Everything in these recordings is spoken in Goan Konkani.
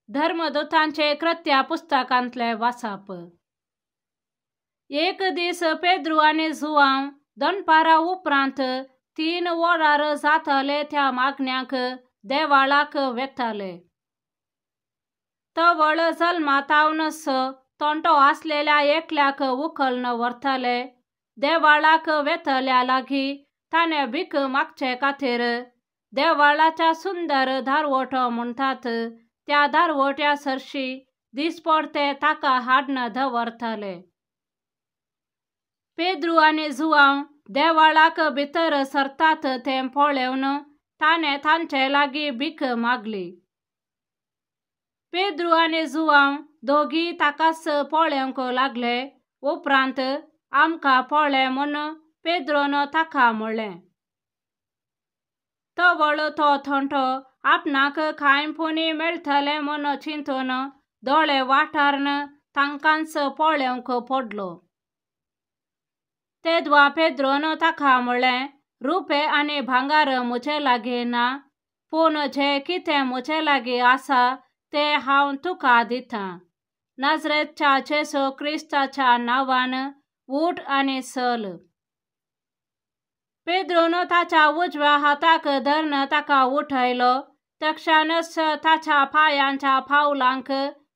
धर्मदूतांचे कृत्या पुस्तकांतले वाचप. एक दीस पेद्रू आनी जुवांव दनपारा उपरांत 3 वरार जाताले त्या मागण्यांक देवाळाक वेताले. तवळ जल्मातावनच तोंटो आसलेल्या एकल्याक उखलून व्हरताले. देवाळाक वेतल्या लागीं ताणें भीक मागचे खातीर देवाळाच्या सुंदर दारवटो म्हणटात त्या दारवट्या सरशी दिसपडते ताका हाडून दवरताले. पेद्रू आनी जुवांव देवाळाक भितर सरतात तें पळोवन ताणें तांचे लागीं भीक मागली. पेद्रू आनी जुवांव दोगी ताकाच पळोवंक लागले. उपरांत आमकां पळय म्हूण पेद्रोन ताका म्हणलें. तवळ तो थोंटो आपणाक कांय पुणी मेळटलें म्हूण चिंतून दोळे वाठारन तांकांच पळोवंक पडलो. तेदवा पेद्रोन ताका म्हणलें, रुपे आनी भांगर म्हजे लागीं ना, पूण जें कितें म्हजे लागीं आसा तें हांव तुका दितां. नाजरेतच्या जेजू क्रिस्ताच्या नांवान उठ आनी चल. पेद्रोन ताच्या उजव्या हाताक धरून ताका उठयलो. तक्षणच ताच्या पांयांच्या पावलांक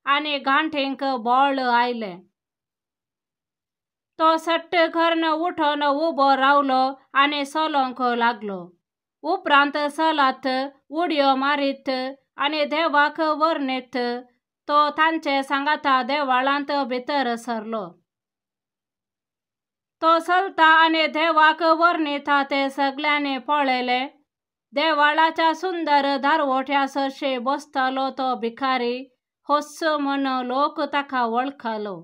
आनी गांठींक बळ आयलें. तो सट्ट करून उठून उबो रावलो आनी चलोवंक लागलो. उपरांत चलत उडयो मारीत आनी देवाक वर्णीत तो तांचे सांगाता देवाळांत भितर सरलो. तो चलता आनी देवाक वर्णिता ते सगळ्यांनी पळयलें. देवाळाच्या सुंदर दारवट्या सरशी बसतालो तो भिकारी होच म्हूण लोक ताका वळखलो.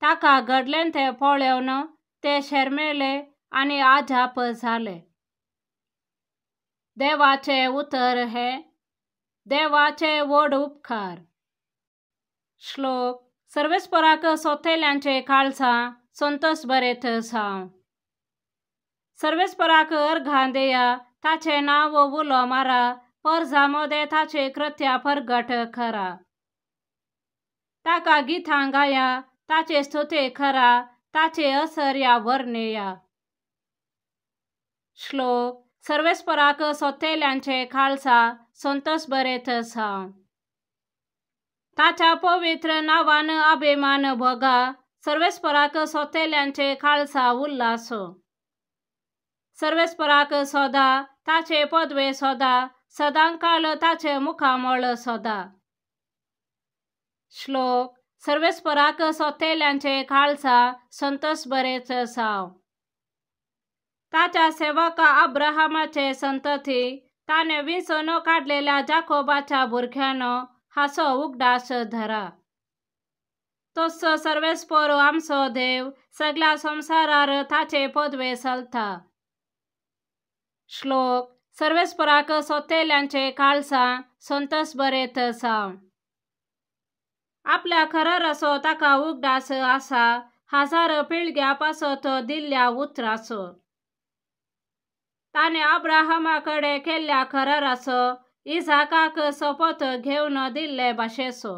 ताका घडलें तें पळोवन ते शर्मेले आनी अजाप जाले. देवाचें उतर हें देवाचे व्हड उपकार. श्लोक. सर्वेस्पराक सोतेल्यांचे काळजां संतोष बरेत जावं. सर्वेस्पराक अर्घां दिया, ताचें नांव उलो मारा, परजा मदें ताचे कृत्या परगट करा. ताका गितां गाया, ताचे स्तुती करा, ताचे असर्या वर्णया. श्लोक. सर्वेस्पराक सोतेल्यांचे काळजां संतोष बरेत जावं. ताच्या पवित्र नांवान अभिमान भोगा, सर्वेस्पराक सोतेल्यांचे काळजां उल्हासो. सर्वेस्पराक सोदा, ताचे पदवे सोदा, सदांकाळ ताचे मुखामळ सोदा. श्लोक. सर्वेस्पराक सोतेल्यांचे काळजां संतोष बरेच जावं. ताच्या सेवका अब्राहमाचे संतती ताणें विंचून काडलेल्या जाकोबाच्या भुरग्यांनो हाचो उगडास धरा. तोच सर्वेस्पर आमचो देव, सगळ्या संवसारार ताचे पदवे चलता. श्लोक. सर्वेस्पराक सोतेल्यांचे काळजां संतोष बरेत जावं. आपल्या खराराचो ताका उगडास आसा, हजार पिळग्या पासत दिल्ल्या उतराचो. ताणें अब्राहमा कडेन केल्ल्या कराराचो, इसाकाक सोपत घेवन दिल्ले भाशेचो.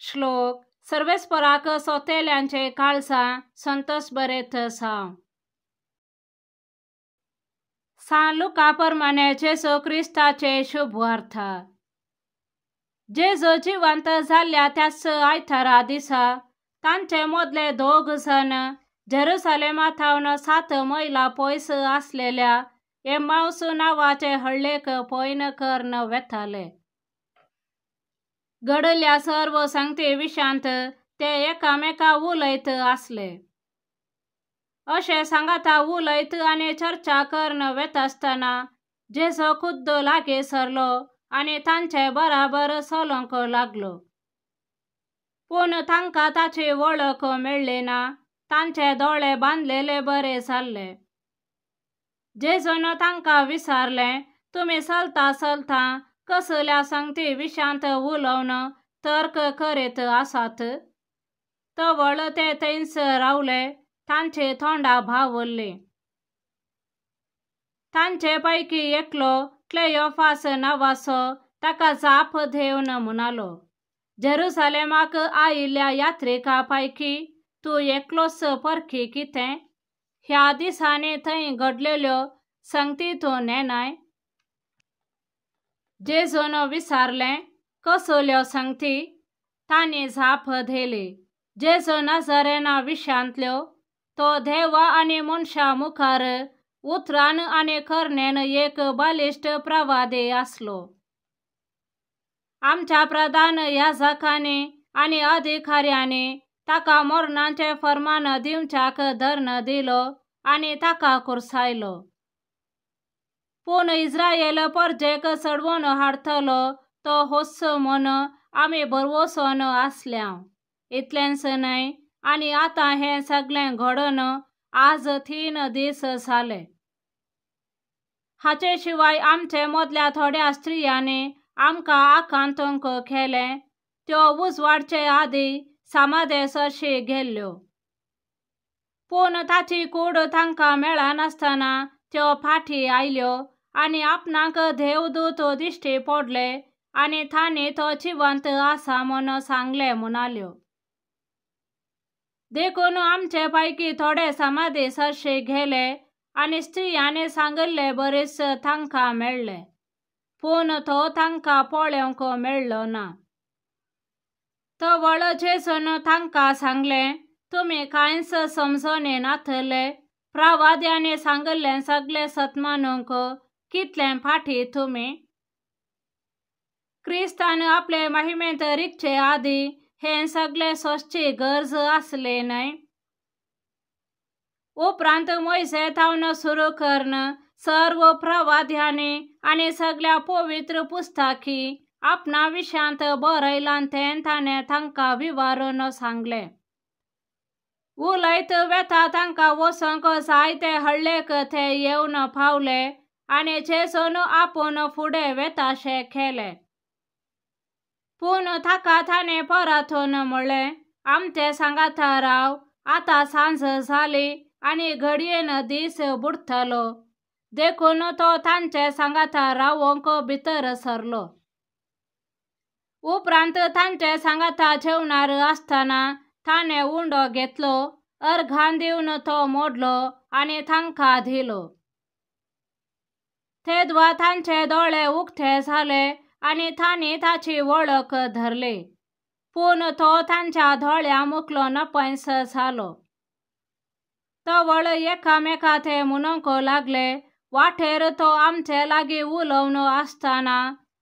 श्लोक. सर्वेस्पराक सोतेल्यांचे काळजां संतोष बरेत जावं. सान लुका प्रमाणे जेजू क्रिस्ताचे शुभवार्ता. जेजू जिवंत जाल्ल्या त्याच आयतारा दिसा तांचे मदले 2 जण जेरुसलेमा थावन 7 मैलां पयस आसलेल्या एम्माउस नांवाचे हळ्ळेक पयण करून वेताले. घडल्या सर्व सांगते विशांत ते एकामेका उलयत आसले. अशें सांगाता उलयत आनी चर्चा करून वेतासतना जेजू खुद्द लागीं सरलो आनी तांचे बराबर चलोवंक लागलो. पूण तांकां ताची वळख मेळ्ळी ना. तांचे दोळे बांदलेले बरे जाल्ले. जेजून तांकां विचारलें, तुमी चलता चलता कसल्या सांगती विशांत उलोवन तर्क करीत आसात? तवळ ते थंयच रावले, तांची तोंडां बावल्लीं. तांचे पैकी एकलो क्लेयोफास नांवाचो ताका जाप धेवन म्हणालो, जेरुसलेमाक आयिल्ल्या यात्रिका पैकी तूं एकलोच परखी कितें? ह्या दिसांनी थंय घडलेल्यो संगती तूं नेणाय? जेजून विचारलें, कसल्यो संगती? तांणी जाप दिली, जेजू नाझरेना विशांतल्यो. तो देवा आनी मनशा मुखार उतरान आनी करणेन एक बलिश्ट प्रवादी आसलो. आमच्या प्रधान याजकांनी आनी अधिकाऱ्यांनी ताका मरणाचें फर्मान दिवच्याक धर्ण दिलो आनी ताका कुर्सायलो. पूण इस्रायल परजेक चडवून हाडटलो तो होच म्हूण आमी भरवंसोन आसल्या. इतलेंच न्हय, आनी आतां हें सगळें घडोवन आज 3 दीस जाले. हाचे शिवाय आमचे मदल्या थोड्या स्त्रियांनी आमकां आकांतूंक केलें. त्यो उजवाडचे आदी समाधे सरशी गेल्ल्यो, पूण ताची कूड तांकां मेळनासतना त्यो फाटी आयल्यो आनी आपणाक देवदूत दिश्टी पडले आनी तांणी तो जिवंत आसा म्हूण सांगलें म्हणाल्यो. देखून आमचे पैकी थोडे समाधी सरशी गेले आनी स्त्रियांनी सांगिल्ले बरीच तांकां मेळ्ळे, पूण तो तांकां पळोवंक मेळ्ळो ना. तवळ जेजून तांकां सांगलें, तुमी कांयच समजोने नातले. प्रवाद्यांनी सांगिल्लें सगळें सतमानूंक कितलें फाटी तुमी? क्रिस्तान आपले महिमेंत रिगचे आदी हें सगळें सोंसची गरज आसली न्हय? उपरांत मोयसे थावन सुरू करून सर्व प्रवाद्यांनी आनी सगळ्या पवित्र पुस्तकी आपणा विशयांत बरयलां तें ताणें तांकां विवरून सांगलें. उलयत वेता तांकां वचूंक जायते हळ्ळेक ते येवन पावले आनी जेजून आपूण फुडें वेताशें केलें. पूण ताका ताणें परतून म्हणलें, आमचे सांगाता राव, आतां सांज जाली आनी घडयेन दीस बुडटलो. देखून तो तांचे सांगाता रावंक भितर सरलो. उपरांत तांचे सांगाता जेवणार आसतना ताणें उंडो घेतलो, अर्घान दिवन तो मोडलो आनी तांकां दिलो. तेदवा तांचे दोळे उक्ते जाले आनी तांणी ताची वळख धरली, पूण तो तांच्या दोळ्यां मुखलो नपयस जालो. तवळ एकामेका ते म्हणूंक लागले, वाटेर तो आमचे लागीं उलोवन आसतना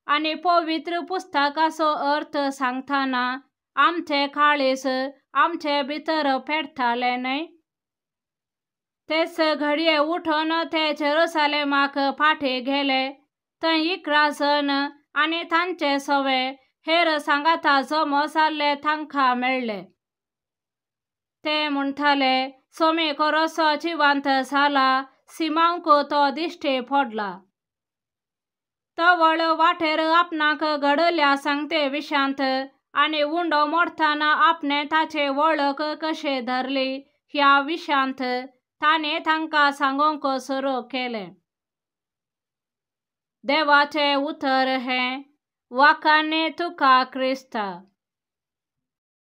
आनी पवित्र पुस्तकाचो अर्थ सांगतना आमचे काळीज आमचे भितर पेटतालें न्हय? तेच घडये उठून ते जेरुसलेमाक फाटी गेले. थंय 11 जण आनी तांचे सवे हेर सांगाता जमो जाल्ले तांकां मेळ्ळे. ते म्हणटाले, सोमी खरोसो जिवंत जाला, सिमांवक तो दिश्टी पडला. तवळ वाटेर आपणाक घडल्या सांगते विशांत आनी उंडो मोडटना आपणें ताची वळख कशी धरली ह्या विशांत ताणें तांकां सांगूंक सुरू केलें. देवाचें उतर हें. वाखाणे तुका क्रिस्ता.